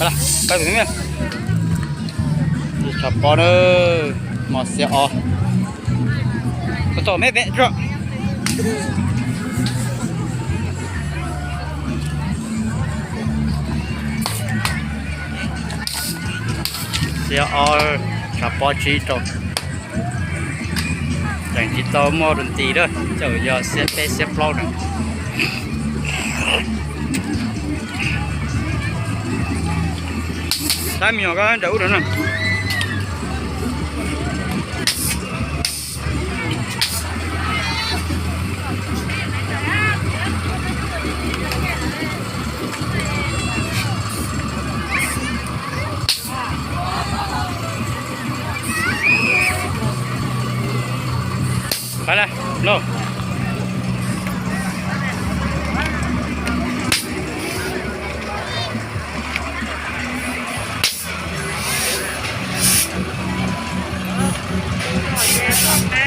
Tshav pob na, mos xiab ob, tom me pem tso. Xiab ob, tshav pob tsib rau. Tseem tsis tau muaj rau nti lawm, txawm yog xiab peb xiab plaub na. Tab me nyuam ko nram ub no na. Pab na, no.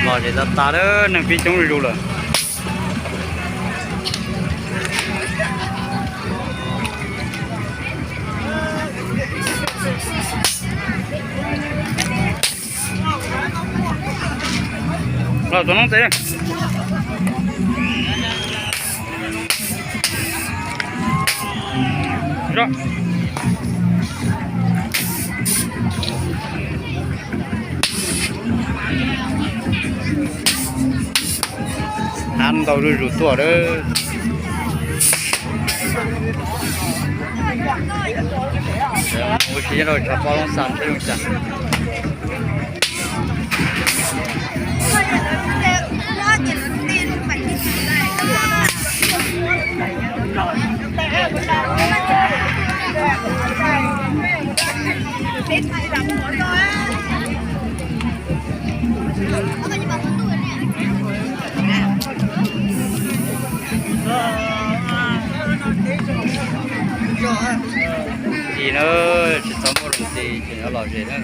Los zem tas tas lawm, neeg pib coob zuj zus lawm. Los tus noob tes. Hab ntau zuj zus tuaj lawm. Ua si nyob rau tshav pob loob xa seb zoo cas. Ti na, tsis tau muaj rau ti ces yuav lom zem na.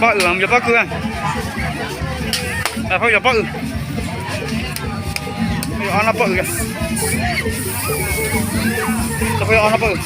Pob ws, yog pob kws, yog pob ws. Ob no pob ws, ob no pob ws.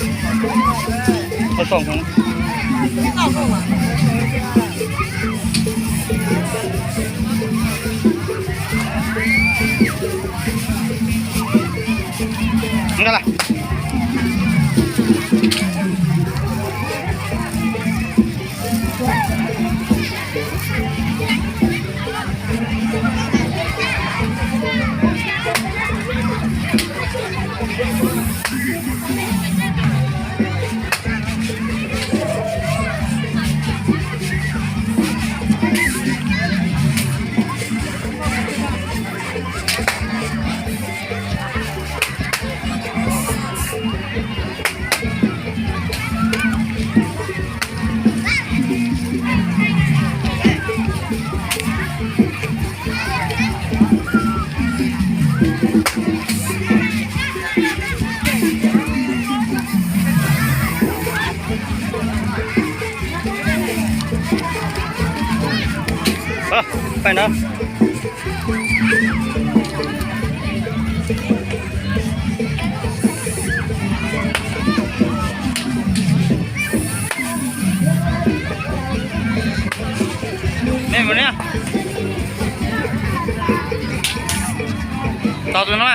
Pais na. Me mus niam. Tau tus no.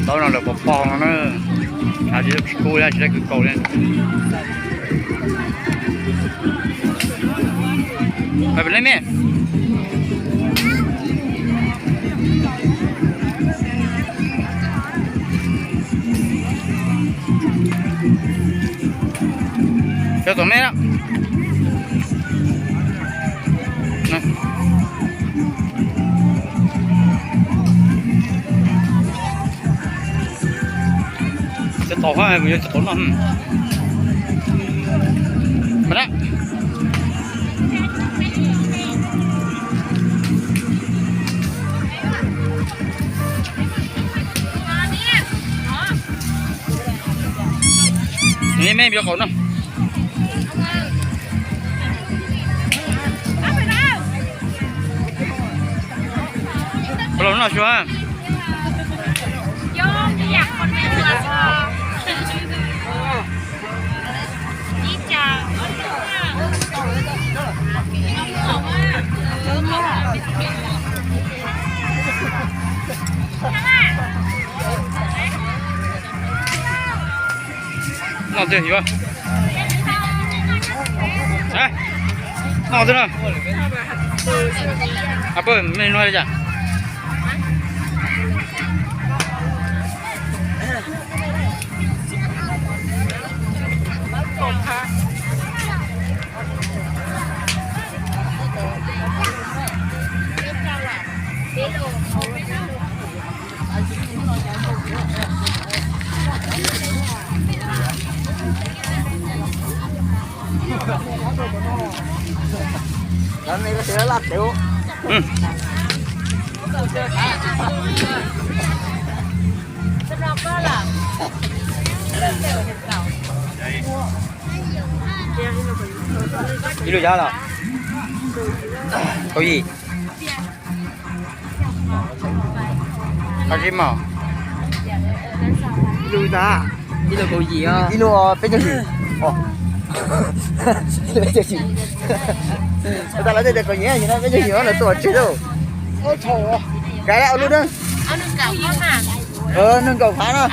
Taub no lawv pos pos no na, tsis kub li, tsis dab kwv kaus li. Peb leej me. Cov tom me na. Cov tom, kuv yuav cov tom no. Ni me yuav kaum no. Los no xyuas. Noj twg yuav? Noj twg no? Pw me no li cas? Ib lub yog los? Kaum yim. Qab zib mos. Ib lub, ib lub kaum yim, ib lub peb caug yim. Ib lub peb caug yim. Tas lawv tej tias kaum yim, yim no peb caug yim lawv tuaj tseg lauj. Kav ua lub na. Nees nkaum phav no.